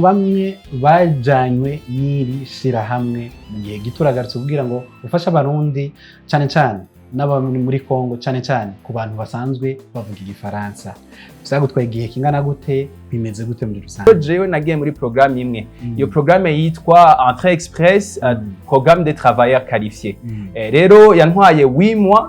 Bamwe bajanywe n'iri shirahamwe mu gihe gito, uragarutse kugira ngo ufashe Abarundi, cane cane n'abari muri Congo, cane cane ku bantu basanzwe bavuga Igifaransa. Vyagutwaye igihe kingana gute? Bimeze gute muri rusange? Jewe nagiye muri programme imwe, iyo programme yitwa Entrée Express, programme des travailleurs qualifiés. Rero yantwaye 8 mois.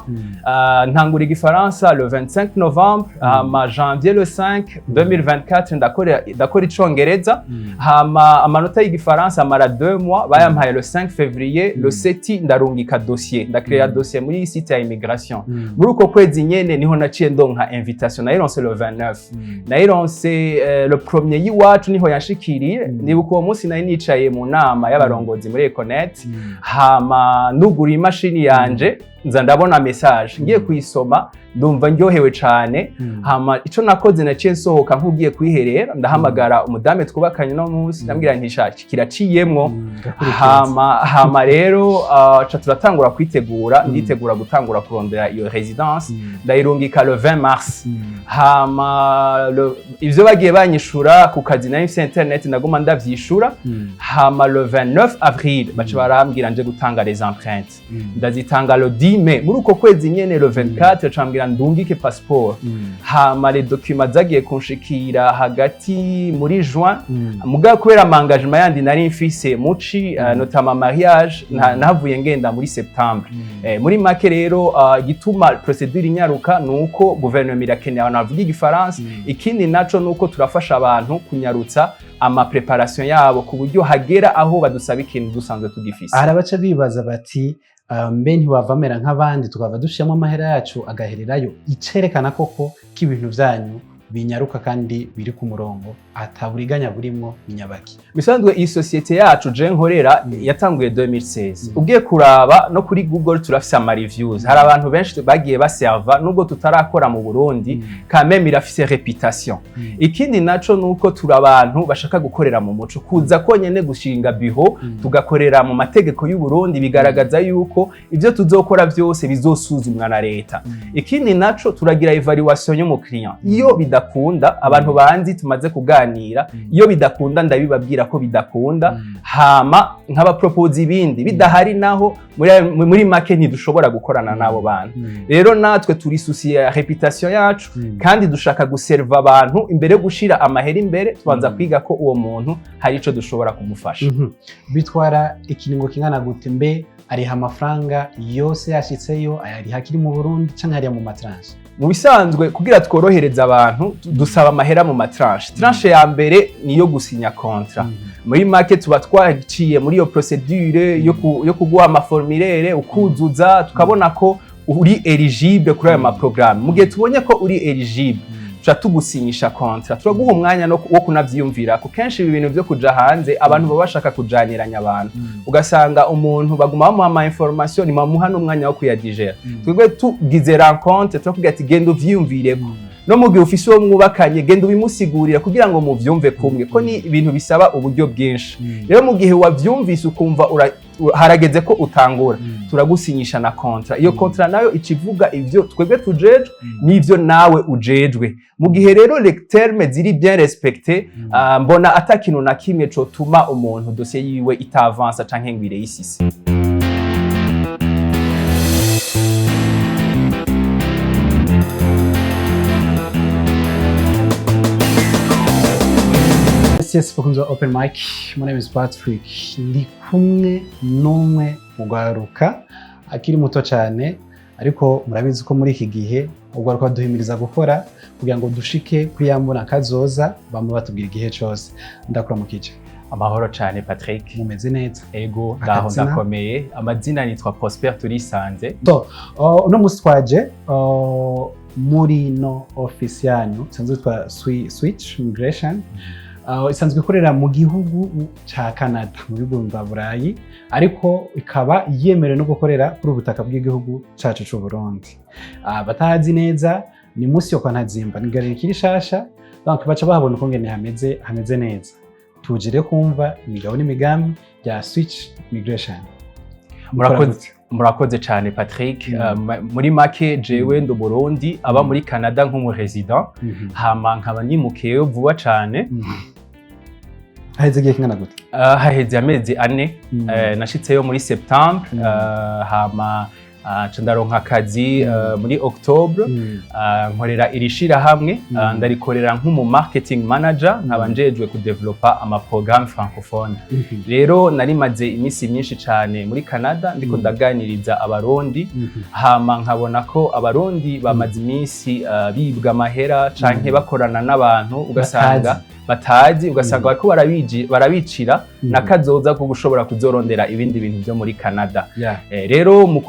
Ntangura Igifaransa le 25 novembre, hama janvier le 5 2024 ndakora Icongereza. Hama amanota y'Igifaransa amara 2 mois, bayampaye le 5 février. Le 7 ndarungika dossier, ndakrea dossier muri site ya immigration. Muri uko kwezi nyene niho naciye ndonka invitation. Nayironse le 29, nayironse le premier y'iwacu niho yanshikiriye. Nibuka uwo munsi nari nicaye mu nama y'abarongozi muri Econet, hama nugura imashini yanje nza ndabona message, ngiye kuyisoma ndumva ndyohewe cane. Hama ico nakoze, naciye nsohoka nk'ugiye kwiherera, ndahamagara umudame twubakanye uno munsi, ndambwira nti: "Sha, kiraciyemwo." Hama rero ca turatangura kwitegura, nditegura gutangura kurondera iyo résidence, ndayirungika le 20 mars. Hama ivyo bagiye banyishura ku kazi, nari mfise internet, ndaguma ndavyishura. Hama le 29 avril baca barambwira nje gutanga les empreintes, ndazitanga le 10 mai. Muri uko kwezi nyene, le 24, bacambwira ndungike passeport. Hama les documents zagiye kunshikira hagati muri juin. Mugabo kubera ama engagement yandi nari mfise muci, notamment mariage, nahavuye ngenda muri septembre. Muri make rero, igituma procédure inyaruka nuko guverinoma irakeneye abantu bavuga Igifaransa. Ikindi naco nuko turafasha abantu kunyarutsa ama préparation yabo, ku buryo hagera aho badusaba ikintu dusanzwe tugifise. Hari abaca bibaza bati: "Mbe ntiwavamera nk'abandi, tukava dushiramo amahera yacu agahererayo?" Icerekana koko ko ibintu vyanyu binyaruka kandi biri ku murongo, ataburiganya burimwo, ni nyabaki? Bisanzwe iyi société yacu je nkorera yatanguye 2016. Ugiye kuraba no kuri Google turafise ama reviews, hari abantu benshi bagiye baserva. Nubwo tutarakora mu Burundi, quand même irafise réputation. Ikindi naco nuko turi abantu bashaka gukorera mu muco. Kuza konyene gushinga bureau, tugakorera mu mategeko y'u Burundi, bigaragaza yuko ivyo tuzokora byose bizosuzumwa na leta. Ikindi naco, turagira évaluation y'umukiriya. Iyo bidakunda, abantu banzi tumaze kuganira, iyo bidakunda ndabibabwira ko bidakunda, hama nk'abapropoza ibindi. Bidahari naho, muri make ntidushobora gukorana n'abo bantu. Rero natwe turi soucieux ya réputation yacu, kandi dushaka guserva abantu. Imbere yo gushira amahera imbere, tubanza kwiga ko uwo muntu hari ico dushobora kumufasha. Bitwara ikiringo kingana gute? Mbe ariha amafaranga yose yashitseyo, ayariha akiri mu Burundi, canke hariya mu ma tranches? Mu bisanzwe, kugira tworohereze abantu, dusaba amahera mu ma tranches. Tranche ya mbere niyo gusinya contrat. Muri make tuba twaciye muri iyo procédure yo kuguha ama formulaire ukuzuza, tukabona ko uri éligible kuri ayo ma programme. Mu gihe tubonye ko uri éligible, tuca tugusinyisha contrat, turaguha umwanya wo kunavyiyumvira ko. Kenshi ibi bintu vyo kuja hanze, abantu baba bashaka kujaniranya abantu, ugasanga umuntu baguma bamuha ama information, ntibamuha n'umwanya wo kuyadigera. Twebwe tugize rencontre, turakubwira ati: "Genda uvyiyumvireko." No mu gihe ufise uwo mwubakanye, genda ubimusigurira kugira ngo muvyumve kumwe, ko ni ibintu bisaba uburyo bwinshi. Rero mu gihe wavyumvise ukumva harageze ko utangura, turagusinyisha na contrat. Iyo contrat nayo ikivuga ivyo twebwe tujejwe n'ivyo nawe ujejwe. Mu gihe rero les termes ziri bien respectés, mbona ata kintu na kimwe cotuma umuntu dossier yiwe itavansa canke ngo ireyisise. Yes, bakunzi ba Open Mic, my name is Patrick. Ndi kumwe n'umwe mu rwaruka akiri muto cyane, ariko murabizi ko muri iki gihe urwaruka baduhimiriza gukora kugira ngo dushike kuri ya mbona kazoza bamwe batubwira igihe cyose. Ndakuramukije. Amahoro cane, Patrick. Mumeze neza? Ego, ndaho. Akazina? Ndakomeye. Amazina nitwa Prosper Turisanze. So, uno munsi twaje muri no office yanyu isanzwe yitwa Switch Migration. Isanzwe ikorera mu gihugu ca Canada, mu bihugu bya Burayi, ariko ikaba yemerewe no gukorera kuri ubutaka bw'igihugu cacu c'u Burundi. Batahazi neza, ni munsi yo kwa Ntazimba, ni galerie ikiri shasha, donc baca bahabona ukungene hameze neza. Tuje rero kumva imigabo n'imigambi bya Switch Migration. Murakoze, murakoze cyane, Patrick. Muri make, jewe ndi Burundi aba muri Canada nk'umu résident, hama nkaba nimukiyeyo vuba cane. Haheze igihe kingana gute? Haheze amezi 4. Nashitseyo muri septembre, hama nca ndaronka akazi muri octobre. Nkorera iri shirahamwe, ndarikorera nk'umu marketing manager, nkaba njejwe kudevelopa ama programme francophone. Rero narimaze iminsi myinshi cane muri Canada ndiko ndaganiriza Abarundi, hama nkabona ko Abarundi bamaze iminsi bibwa amahera canke bakorana n'abantu ugasanga batazi, ugasanga bariko barabicira n'akazoza ko gushobora kuzorondera ibindi bintu vyo muri Canada. Rero mu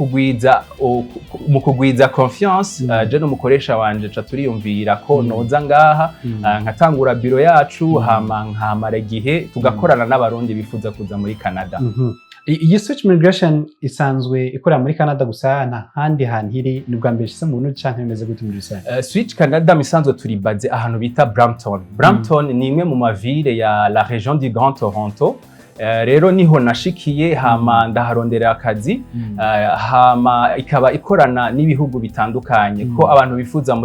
kugwiza confiance, je n'umukoresha wanje ca turiyumvira ko noza ngaha, nkatangura biro yacu, hama nkamara igihe tugakorana n'Abarundi bifuza kuza muri Canada. Iyi Switch Migration isanzwe ikorera muri Canada gusa, nta handi hantu iri? Ni ubwa mbere ishyize mu Burundi canke bimeze gute muri rusange? Switch Canada misanzwe turi basé ahantu bita Brampton. Brampton ni imwe mu ma ville ya la région du Grand Toronto. Rero niho nashikiye, hama ndaharondera akazi, hama ikaba ikorana n'ibihugu bitandukanye, ko abantu bifuza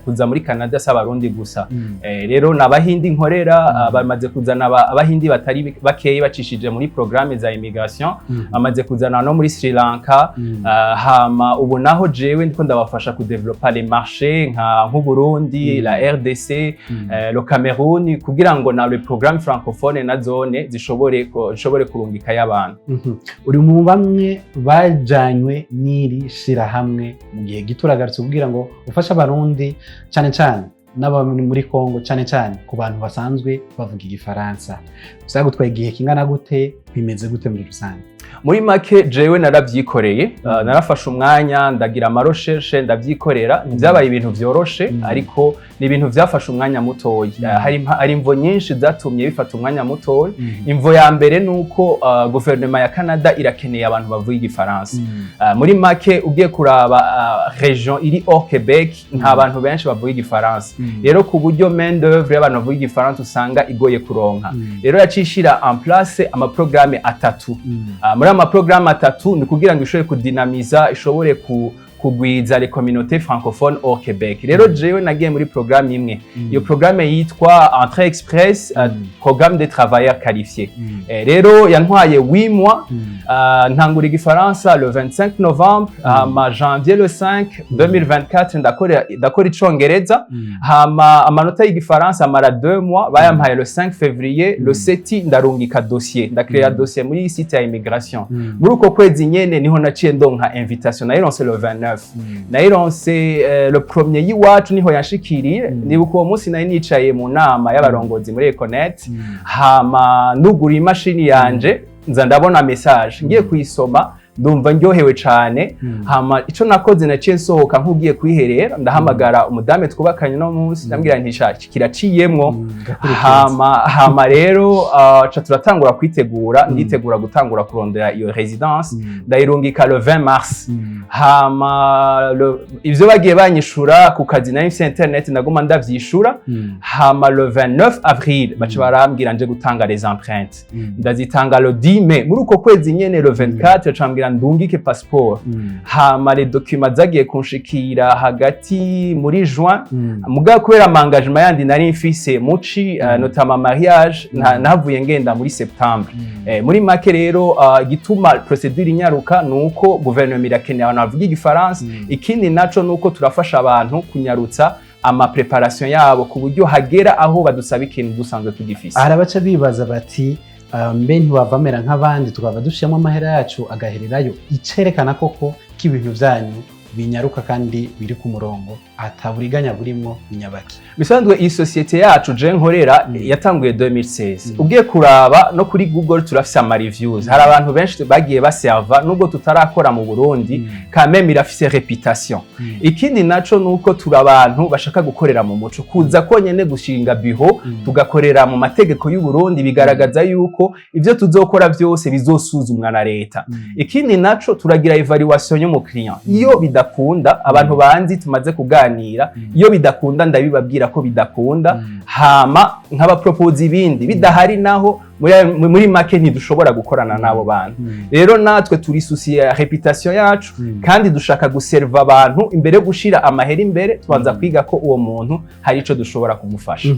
kuza muri Canada si Abarundi gusa. Rero n'Abahindi nkorera, bamaze kuzana Abahindi batari bakeyi bacishije muri programme za immigration, bamaze kuzana no muri Sri Lanka. Hama ubu naho jewe ndiko ndabafasha kudevelopa les marchés nk'Uburundi, la RDC, le Cameroun, kugira ngo na les programmes francophones na zone zishobore kurungikayo abantu. Uri mu bamwe bajanywe n'iri shirahamwe mu gihe gito, uragarutse kugira ngo ufashe Abarundi cyane cyane n'aba muri Congo, cyane cyane ku bantu basanzwe bavuga Igifaransa. Byagutwaye igihe kingana gute? Bimeze gute muri rusange? Muri make, jewe naravyikoreye. Narafashe umwanya, ndagira ama recherches, ndavyikorera. Ntibyabaye ibintu vyoroshe, ariko ni ibintu vyafashe umwanya mutoyi. Hari imvo nyinshi zatumye bifata umwanya mutoyi. Imvo ya mbere ni uko guverinoma ya Canada irakeneye abantu bavuga Igifaransa. Muri make, ugiye kuraba région iri hors Quebec, nta bantu benshi bavuga Igifaransa. Rero ku buryo main d'œuvre y'abantu bavuga Igifaransa usanga igoye kuronka. Rero yacishira en place ama programme atatu. Muri ama programme atatu ni kugira ngo ishobore kudinamiza, ishobore kugwiza les communautés francophones au Québec. Rero jewe nagiye muri programme imwe, iyo programme yitwa Entrée Express, programme des travailleurs qualifiés. Rero yantwaye 8 mois. Ntangura Igifaransa le 25 novembre, hama janvier le 5 2024 ndakora Icongereza, hama amanota y'Igifaransa amara 2 mois, bayampaye le 5 février. Le 7 ndarungika dossier, ndakrea dossier muri site ya immigration. Muri uko kwezi nyene niho naciye ndonka invitation. Nayironse le 29, nayironse le premier y'iwacu niho yanshikiriye. Nibuka uwo munsi nari nicaye mu nama y'abarongozi muri Econet, hama nugura imashini yanje nza ndabona message, ngiye kuyisoma ndumva ndyohewe cane. Hama ico nakoze, naciye nsohoka nk'ugiye kwiherera, ndahamagara umudame twubakanye no munsi, ndambwira nti: "Sha, kiraciyemwo." Hama rero ca turatangura kwitegura, nditegura gutangura kurondera iyo résidence, ndayirungika le 20 mars. Hama ivyo bagiye banyishura ku kazi, nari mfise internet, ndaguma ndavyishura. Hama le 29 avril baca barambwira nje gutanga les empreintes, ndazitanga le 10 mai. Muri uko kwezi nyene, le 24, baca bambwira ndungike passeport. Hama les documents zagiye kunshikira hagati muri juin. Mugabo kubera ama engagement yandi nari mfise muci, notamment mariage, nahavuye ngenda muri septembre. Muri make rero, igituma procédure inyaruka ni uko guverinoma irakeneye abantu bavuga Igifaransa. Ikindi naco ni uko turafasha abantu kunyarutsa ama préparation yabo, ku buryo hagera aho badusaba ikintu dusanzwe tugifise. Hari abaca bibaza bati: "Mbe ntiwavamera nk'abandi, tukaba dushiramo amahera yacu agahererayo?" Icerekana koko ko ibintu vyanyu binyaruka kandi biri ku murongo, ataburiganya burimwo, binyabaki? Bisanzwe iyi société yacu je nkorera yatanguye 2016. Ugiye kuraba no kuri Google turafise ama reviews, hari abantu benshi bagiye baserva nubwo tutarakora mu Burundi. Quand même irafise réputation. Ikindi naco nuko turi abantu bashaka gukorera mu muco. Kuza konyene gushinga bureau, tugakorera mu mategeko y'u Burundi, bigaragaza yuko ivyo tuzokora byose bizosuzumwa na leta. Ikindi naco, turagira évaluation y'umukiriya. Iyo bidakunda, abantu banzi tumaze kuganira, iyo bidakunda ndabibabwira ko bidakunda, hama nk'abapropoza ibindi. Bidahari naho, muri make ntidushobora gukorana n'abo bantu. Rero natwe turi soucieux ya réputation yacu, kandi dushaka guserva abantu. Imbere yo gushira amahera imbere, tubanza kwiga ko uwo muntu hari ico dushobora kumufasha.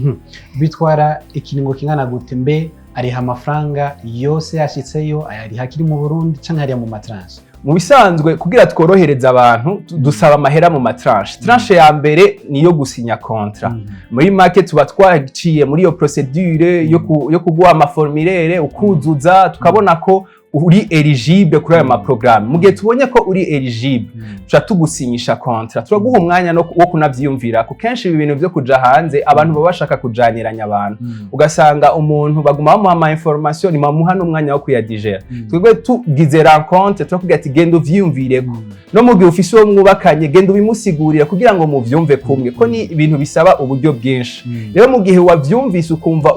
Bitwara ikiringo kingana gute mbe? Ariha amafaranga yose yashitseyo, ayariha akiri mu Burundi, canke hariya mu ma tranches? Mu bisanzwe, kugira tworohereze abantu, dusaba amahera mu ma tranches. Tranche ya mbere niyo gusinya contrat. Muri make, tuba twaciye muri iyo procédure yo kuguha ama formulaire ukuzuza, tukabona ko uri éligible kuri ayo ma programme. Mu gihe tubonye ko uri éligible, tuca tugusinyisha contrat, turaguha umwanya wo kunavyiyumvira, ko kenshi ibi bintu vyo kuja hanze, abantu baba bashaka kujaniranya abantu, ugasanga umuntu baguma bamuha ama information, ntibamuha n'umwanya wo kuyadigera. Twebwe tugize rencontre, turakubwira ati: "Genda uvyiyumvireko, no mu gihe ufise uwo mwubakanye, genda ubimusigurira kugira ngo muvyumve kumwe", ko ni ibintu bisaba uburyo bwinshi. Rero mu gihe wavyumvise, ukumva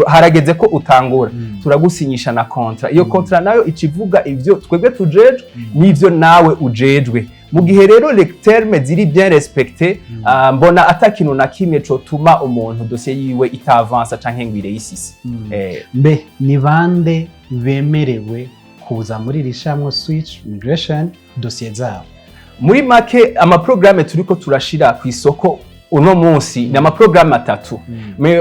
harageze ko utangura, turagusinyisha na contrat. Iyo contrat nayo ica ivuga ivyo twebwe tujejwe n'ivyo nawe ujejwe. Mu gihe rero les termes ziri bien respectés, mbona ata kintu na kimwe cotuma umuntu dossier yiwe itavansa canke ngo ireyisise. Mbe ni bande bemerewe kuza muri iri shamwe Switch Migration, dossier zabo? Muri make, ama programme turiko turashira ku isoko uno munsi ni ama programme atatu.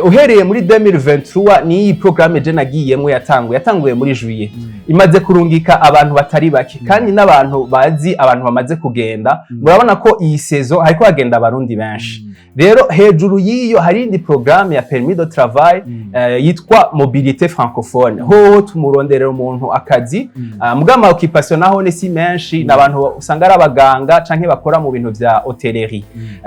Uhereye muri 2023, ni iyi programme je nagiyemwo yatanguye muri juillet, imaze kurungika abantu batari bake, kandi n'abantu bazi abantu bamaze kugenda. Murabona ko iyi saison hariko hagenda Abarundi benshi. Rero hejuru y'iyo hari indi programme ya permis de travail yitwa mobilité francophone. Hoho tumuronderera umuntu akazi. Muga ama occupation naho ni si menshi, n'abantu usanga ari abaganga canke bakora mu bintu vya hôtellerie.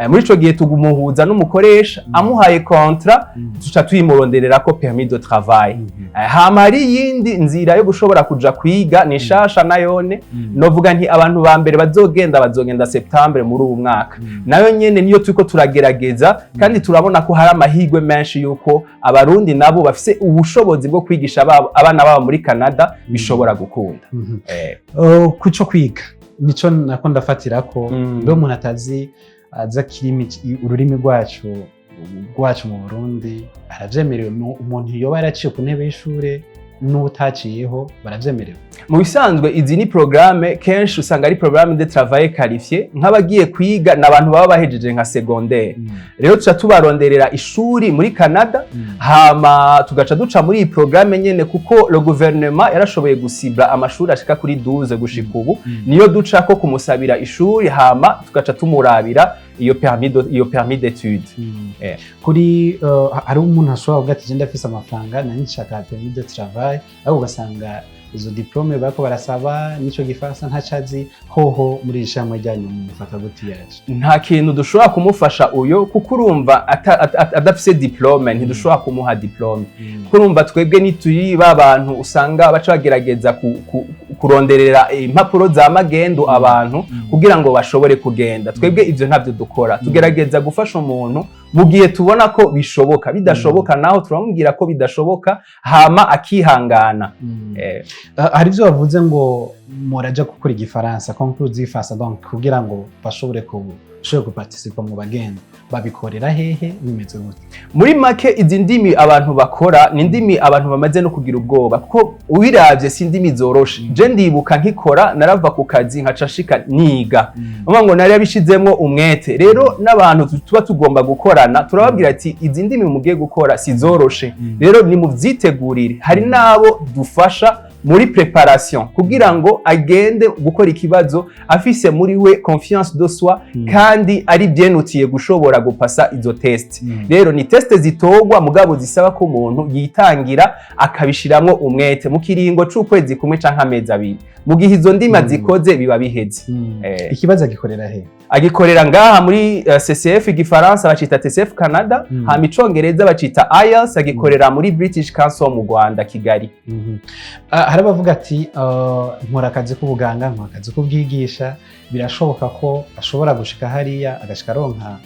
Muri ico gihe tugumuhuza n'umukoresha, amuhaye contrat, tuca tuyimuronderera ko permis de travail. Hama hari iyindi nzira yo gushobora kuja kwiga, ni nshasha nayone. Novuga nti abantu ba mbere bazogenda septembre muri uwu mwaka. Nayo nyene niyo turiko turagerageza, kandi turabona ko hari amahirwe menshi yuko Abarundi nabo bafise ubushobozi bwo kwigisha abana babo muri Canada, bishobora gukunda. Kuco kwiga nico nako ndafatira ko mbe umuntu atazi aza kirimi, ururimi rwacu mu Burundi, aravyemerewe? Umuntu yoba yaraciye ku ntebe y'ishure n'utaciyeho baravyemerewe? Mu bisanzwe, izi ni programme kenshi usanga ari programme de travail qualifié. Nk'abagiye kwiga ni abantu baba bahejeje nka secondaire. Rero tuca tubaronderera ishuri muri Canada, hama tugaca duca muri iyi programme nyene, kuko le gouvernement yarashoboye gusibla amashuri ashika kuri 12 gushika ubu. Niyo duca ko kumusabira ishuri, hama tugaca tumurabira iyo permis d'étude. Kuri hari umuntu ashobora kuvuga ati: "Je ndafise amafaranga, nari nshaka permis de travail", ariko ugasanga izo diplôme bariko barasaba n'ico gifaransa ntacazi. Hoho muri iri shamwe ryanyu mufata gute yaje? Nta kintu dushobora kumufasha uyo, kuko urumva adafise diplôme, ntidushobora kumuha diplôme, kuko urumva twebwe ntituri ba bantu usanga baca bagerageza kuronderera impapuro za magendu abantu kugira ngo bashobore kugenda. Twebwe ivyo ntavyo dukora. Tugerageza gufasha umuntu mu gihe tubona ko bishoboka. Bidashoboka naho, turamubwira ko bidashoboka, hama akihangana. Hari ivyo bavuze ngo muraja gukora igifaransa, concours z'igifaransa, donc kugira ngo bashobore guparticipa mu bagenda, babikorera hehe, bimeze gute? Muri make, izi ndimi abantu bakora ni indimi abantu bamaze no kugira ubwoba, kuko ubiravye si indimi zoroshe. Je ndibuka nkikora, narava ku kazi nkaca nshika niga. Uvuga ngo nari yabishizemwo umwete. Rero n'abantu tuba tugomba gukorana, turababwira ati: "Izi ndimi mugiye gukora si zoroshe, rero nimuvyitegurire." Hari n'abo dufasha muri préparation kugira ngo agende gukora ikibazo afise muri we confiance de soi, kandi ari bien outillé gushobora gupasa izo test. Rero ni test zitorwa, mugabo zisaba ko umuntu yitangira, akabishiramwo umwete mu kiringo c'ukwezi kumwe canke amezi 2. Mu gihe izo ndimi zikoze, biba biheze. Ikibazo agikorera he? Agikorera ngaha muri CCF. Igifaransa bacita TCF Canada, hama Icongereza bacita IELTS, agikorera muri British Council mu Rwanda, Kigali. Hari abavuga ati: "Nkora akazi k'ubuganga, nkora akazi k'ubwigisha", birashoboka ko ashobora gushika hariya agashika aronka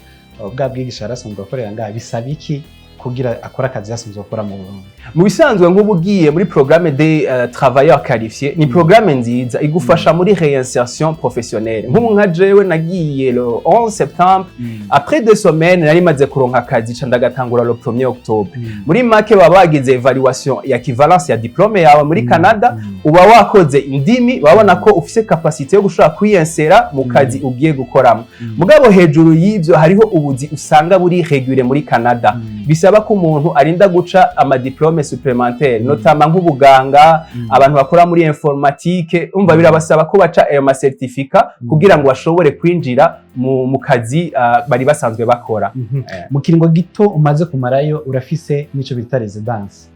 bwa bwigisha yarasanzwe akorera ngaha? Bisaba iki kugira akore akazi yasanzwe akora mu Burundi? Mu bisanzwe, nk'ubu ugiye muri programme de travailleurs qualifiés, ni programme nziza igufasha muri réinsertion professionnelle. Nk'ubu nka jewe nagiye le 11 septembre, après 2 semaines nari maze kuronka akazi, ca ndagatangura le 1er octobre. Muri make, baba bagize évaluation ya équivalence ya diplôme yawe muri Canada, uba wakoze indimi, babona ko ufise capacité yo gushobora kwiyensera mu kazi ugiye gukoramo. Mugabo hejuru y'ivyo, hariho ubuzi usanga buri régulé muri Canada. Bisaba ko umuntu arinda guca ama diplômes supplémentaires, notamment nk'ubuganga, abantu bakora muri informatique. Umva, birabasaba ko baca ayo ma certificats kugira ngo bashobore kwinjira mu kazi bari basanzwe bakora. Mu kiringo gito umaze kumarayo, urafise n'ico bita résidence.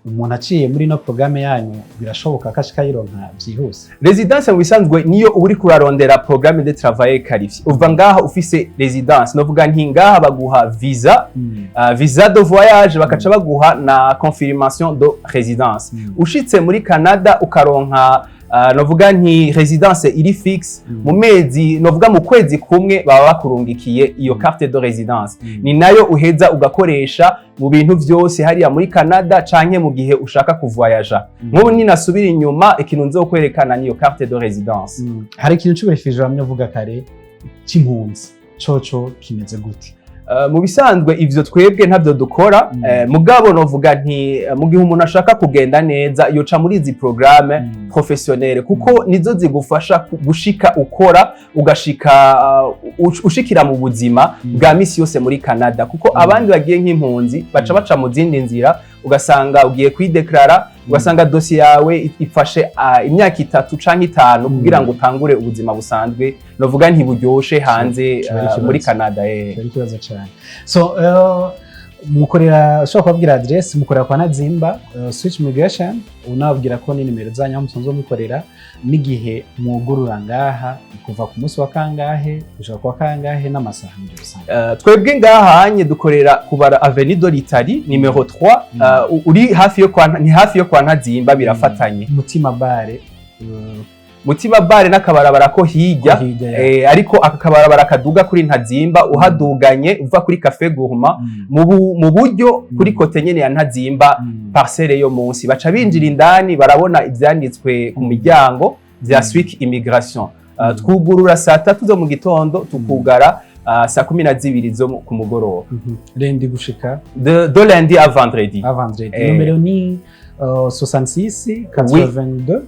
Umuntu aciye muri ino programme yanyu, birashoboka ko ashika ayironka vyihuse? Résidence mu bisanzwe niyo uba uriko urarondera programme de travail qualifié. Uva ngaha ufise résidence. Novuga nti ngaha baguha visa, visa de voyage, bakaca baguha na confirmation de résidence. Ushitse muri Canada ukaronka, novuga nti résidence iri fixe, mu mezi, novuga mu kwezi kumwe, baba bakurungikiye iyo carte de résidence. Ni nayo uheza ugakoresha mu bintu vyose hariya muri Canada, canke mu gihe ushaka kuvoyaja. Nk'ubu ninasubira inyuma, ikintu nzokwerekana niyo carte de résidence. Hari ikintu c'ubu réfugié wamye uvuga kare c'impunzi, coco kimeze gute? Mu bisanzwe ivyo twebwe ntavyo dukora. Mugabo novuga nti mu gihe umuntu ashaka kugenda neza, yoca muri izi programme professionnelle, kuko nizo zigufasha gushika ukora, ugashika ushikira mu buzima bwa misi yose muri Canada, kuko abandi bagiye nk'impunzi baca baca mu zindi nzira, ugasanga ugiye kwideklara, ugasanga dosiye yawe ifashe imyaka 3 canke 5 kugira ngo utangure ubuzima busanzwe, novuga ntiburyoshe hanze Kiba ari muri ikibazo. Canada. Kiba ari ikibazo cyane. So mukorera, ushobora kubabwira adresse mukorera kwa Ntazimba, Switch Migration, unababwira ko ni nimero zanyu, aho musanzwe mukorera, n'igihe mwugurura ngaha, kuva ku munsi wa kangahe gushika ku wa kangahe, n'amasaha muri rusange. Twebwe ngaha hanye dukorera kubara Avenue de l'Italie numéro 3. Uri hafi yo kwa, ni hafi yo kwa Ntazimba, birafatanye. Mutima Bare. Mutima Bare n'akabarabara ko hirya. Ko hirya, ya. Ariko aka kabarabara kaduga kuri Ntazimba, uhaduganye uva kuri Café Gourmand, mu buryo kuri côté nyene ya Ntazimba, parcelle yo munsi, baca binjira indani, barabona ivyanditswe ku miryango vya Swick Immigration. Twugurura saa 3 zo mu gitondo, tukugara saa 12 zo ku mugoroba. Lundi gushika De lundi à vendredi. À vendredi. Eh. Numero ni 66 82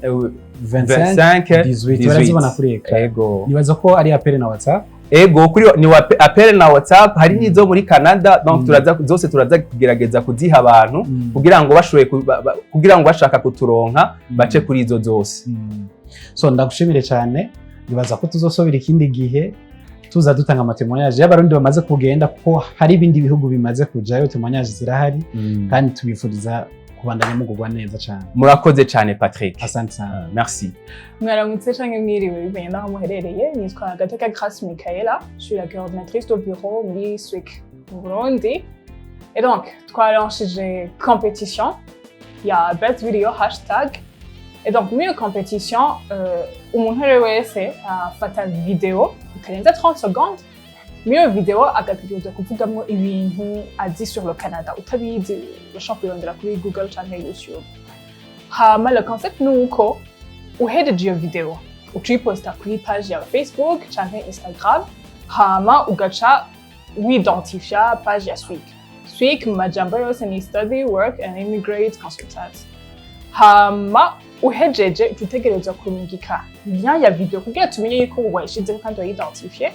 25 25 18. Barazibona kuri écran. Ego. Nibaza ko ari appel na WhatsApp. Ego, kuri ni wa appel na WhatsApp. Hari n'izo muri Canada, donc turaza zose, turaza kugerageza kuziha abantu kugira ngo bashoboye kugira ngo bashaka kuturonka bace kuri izo zose. So ndagushimire cyane. Nibaza ko tuzosubira ikindi gihe, tuza dutanga ama témoignages y'Abarundi bamaze kugenda, kuko hari ibindi bihugu bimaze kujayo, témoignages zirahari, kandi tubifuriza kubandanya mugubwa neza cyane. Murakoze cyane, Patrick. Asante sana. Merci. Mwaramutse canke mwiriwe, bivanye n'aho muherereye. Nitwa Gateka Grace Michaela, je suis la coordinatrice de bureau muri SWIC mu Burundi. Et donc twaranshije compétition ya best video hashtag. Et donc muri iyo compétition, umuntu uwo ari we wese afata vidéo itarenze 30 secondes. Muri iyo vidéo agategerezwa kuvugamwo ibintu azi sur le Canada. Utabizi, urashobora kubirondera kuri Google canke YouTube. Hama le concept ni uko uhejeje iyo vidéo, uca uyiposta kuri page yawe Facebook canke Instagram, hama ugaca widentifia page ya SWIC. SWIC mu majambo yose ni Study, Work and Immigrate Consultant. Hama uhejeje, uca utegerezwa kurungika lien ya vidéo kugira tumenye yuko wayishizeko kandi wayidentifie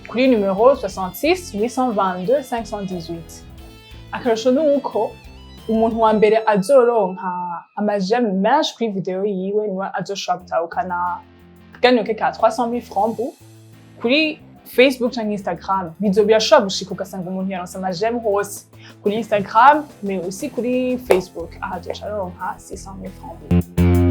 kuri numéro 66 822 518. Akarusho ni uko umuntu wa mbere azoronka ama j'aime menshi kuri vidéo yiwe niwe azoshobora gutahukana akaganiro ke ka 300 000 francs bu kuri Facebook canke Instagram. Bizo birashobora gushika ugasanga umuntu yaronse ama j'aime hose, kuri Instagram mais aussi kuri Facebook, aha azoca aronka 600 000 francs bu.